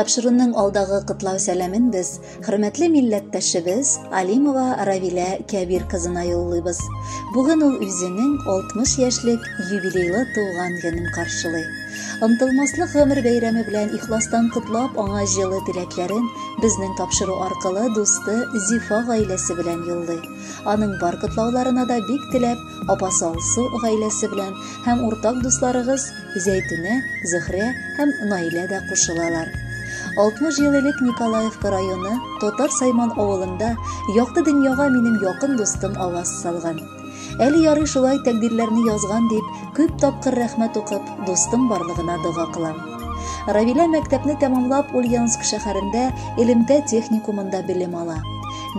Тапшыруның алдагы котлау сәламен без хөрмәтле милләттәшебез Алимова Равилә Кәбир кызына юллыйбыз. Бүген ул үзенең 60 яшьлек юбилейлы туган көнен каршылый. Онтылмаслык гомер бәйрәме белән ихластан котлап, аңа җылы теләкләрен безнең тапшыру аркылы дусты Зифа гаиләсе белән юллый. Аның бар котлауларына да бик теләп апасы Алсу гаиләсе белән һәм уртак дусларыгыз Зәйтүнә, Зөһрә һәм Наилә дә кушылалар. 60 ел элек Николаевка районы Татар Сайман авылында якты дөньяга минем якын дустым аваз салган. Әле ярый шулай тәкъдирләрне язган дип, күп тапкыр рәхмәт укып, дустым барлыгына дога кылам. Равилә мәктәпне тәмамлап Ульяновск шәһәрендә элемтә техникумында белем ала.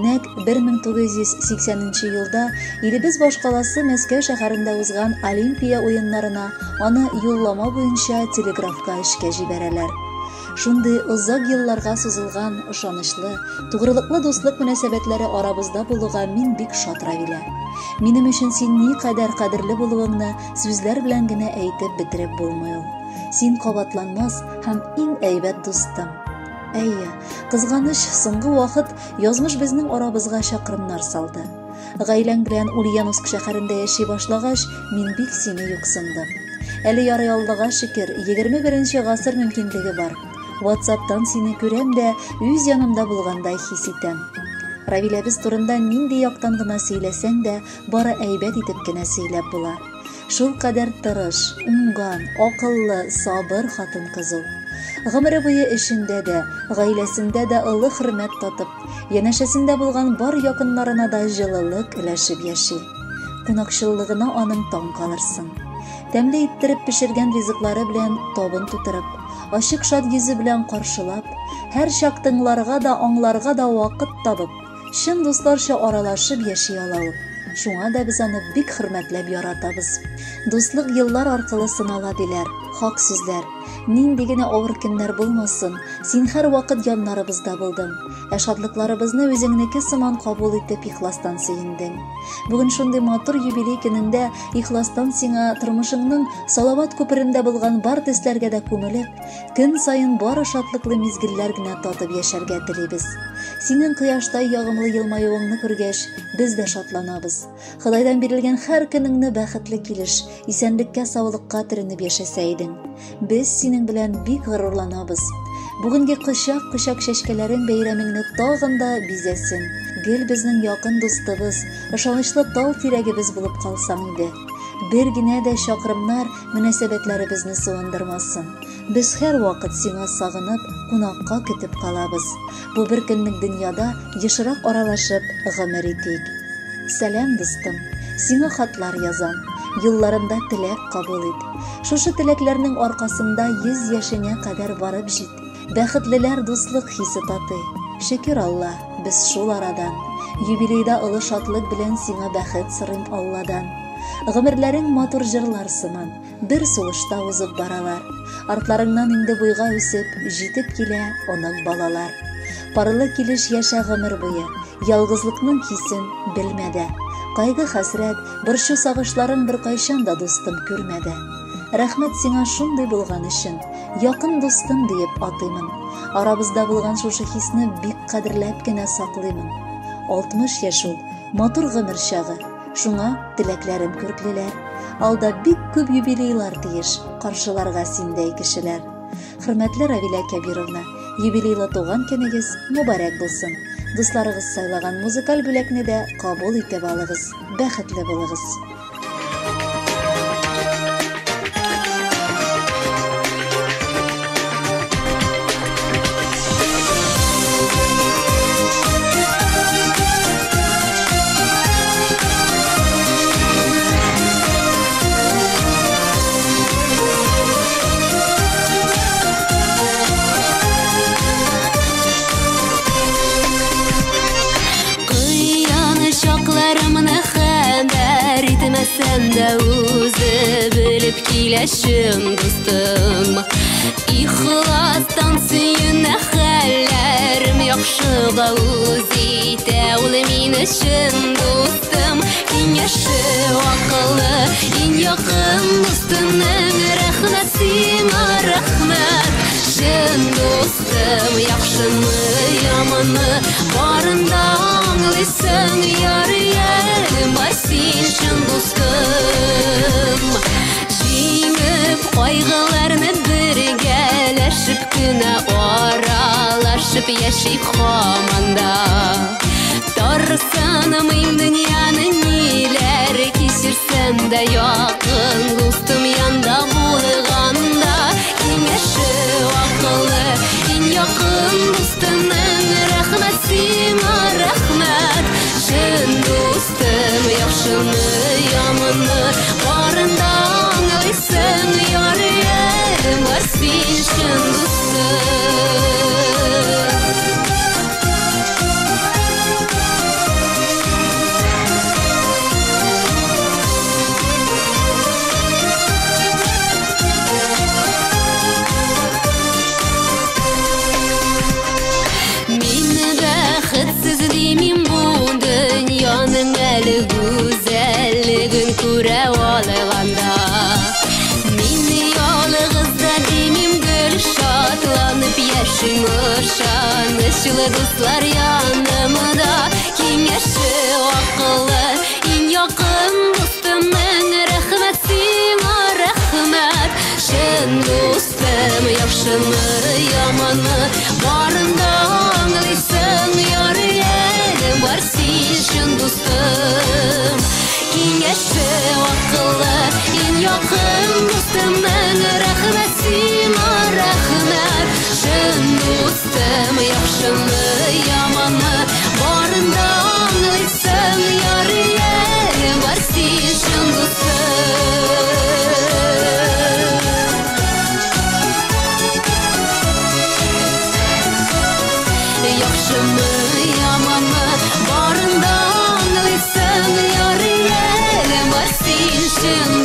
Нәкъ 1980 елда илебез башкаласы Мәскәү шәһәрендә узган Олимпия уеннарына аны юллама буенча телеграфка эшкә җибәрәләр. Шундый озак елларга сузылган ышанычлы, тугрылыклы дуслык мөнәсәбәтләре арабызда булуга мин бик шат, Равилә. Минем өчен син никадәр кадерле булуыңны сүзләр белән генә әйтеп бетереп булмый ул. Син кабатланмас һәм иң әйбәт дустым. Әйе, кызганыч, соңгы вакыт язмыш безнең арабызга чакрымнар салды. Гаиләң белән Ульяновск шәһәрендә яши башлагач, мин бик сине юксындым. Әле ярый Аллага шөкер, 21 гасыр мөмкинлеге бар. WhatsApp-тан сине күрәм дә, үз янымда булгандай хис итәм. Равиләбез турында нинди яктан гына сөйләсәң дә, бары әйбәт итеп кенә сөйләп була. Шул кадәр тырыш, уңган, акыллы, сабыр хатын-кыз ул. Гомере буе эшендә дә, гаиләсендә дә олы хөрмәт татып, янәшәсендә булган бар якыннарына да җылылык өләшеп яши. Кунакчыллыгына аның таң калырсың. Тәмле иттереп пешергән ризыклары белән табын тутырып, ачык шат йөзе белән каршылап, һәрчак тыңларга да, аңларга да вакыт табып, чын дусларча аралашып яши ала ул. Шуңа да без аны бик хөрмәтләп яратабыз. Дуслык еллар аркылы сынала диләр, хак сүзләр. Нинди генә авыр көннәр булмасын, син һәрвакыт яннарыбызда булдың. Ә шатлыкларыбызны үзеңнеке сыман кабул итеп ихластан сөендең. Бүген шундый матур юбилей көнендә ихластан сиңа тормышыңның салават күперендә булган бар төсләргә дә күмелеп, көн саен бары шатлыклы мизгелләр генә татып яшәргә телибез. Синең кояштай ягымлы елмаюыңны күргәч, без дә шатланабыз. Ходайдан бирелгән һәр көнеңне бәхетле килеш, исәнлеккә, саулыкка төренеп яшәсә идең. Без синең белән бик горурланабыз. Бүгенге кочак-кочак чәчкәләрең бәйрәмеңне тагын да бизәсен. Гел безнең якын дустыбыз, ышанычлы тал тирәгебез булып калсаң иде. Бер генә дә чакрымнар мөнәсәбәтләребезне суындырмасын. Без һәрвакыт сиңа сагынып, кунакка көтеп калабыз. Бу бер көнлек дөньяда ешрак аралашып гомер итик. Сәлам, дустым. Сиңа хатлар язам. Юлларымда теләк кабул ит. Шушы теләкләрнең аркасында 100 яшеңә кадәр барып җит. Бәхетлеләр дуслык хисе татый. Шөкер Алла, без шул арадан. Юбилейда олы шатлык белән сиңа бәхет сорыйм Алладан. Гомерләрең матур җырлар сыман, бер сулышта узып баралар. Артларыңнан инде буйга үсеп, җитеп килә онык балалар. Парлы килеш яшә гомер буе, ялгызлыкның хисен белмә дә. Кайгы хәсрәт, борчу сагышларың беркайчан да дустым күрмә дә. Рәхмәт сиңа шундый булган өчен, якын дустым диеп атыймын. Арабызда булган шушы хисне бик кадерләп кенә саклыймын. 60 яшь ул, матур гомер чагы, шуңа теләкләрем күрклеләр. Алда бик күп юбилейлар тиеш, каршыларга синдәй кешеләр. Хөрмәтле Равилә Кәбировна, юбилейлы туган көнегез мөбарәк булсын. Дусларыгыз сайлаган музыкаль бүләкне дә кабул итеп алыгыз. Бәхетле булыгыз. Чакларымны хәбәр итмәсәм дә үзе белеп килә чын дустым. Ихластан сөенә хәлләрем яхшыга үз итә ул мине чын дустым. Киңәше акыллы, иң якын дустымның рәхмәт сиңа, рәхмәт. Чын дустым, яхшымы, яманмы, барын да аңлыйсың, ярый әле бар син, чын дустым. Җиңеп кайгыларны бергәләшеп кенә аралашып яшик һаман да. Тарсынмыйм дөньяны ниләр кичерсәм дә, якын дустым янда булганда. Киңәше акыллы, иң якын дустымның, рәхмәт сиңа, рәхмәт. Чын дустым, яхшымы, яманмы, барын да аңлыйсың, ярый әле бар син, чын дустым. Мин бәхетсез димим, бу дөньяның әле гүзәллеген күрә алганда. Мин ялгыз да димим, гел шатланып яшим, ышанычлы дуслар янымда. Киңәше акыллы, иң якын дустымның, рәхмәт сиңа, рәхмәт. Чын дустым, яхшымы, яманмы, барын да аңлыйсың, ярый әле бар син, чын дустым. Киңәше акыллы, иң якын дустымның, рәхмәт сиңа, рәхмәт. Чын дустым, яхшымы, яманмы, барын да аңлыйсың, ярый әле бар син, чын дустым. Яхшымы, яманмы, барын да аңлыйсың, ярый әле бар син, чын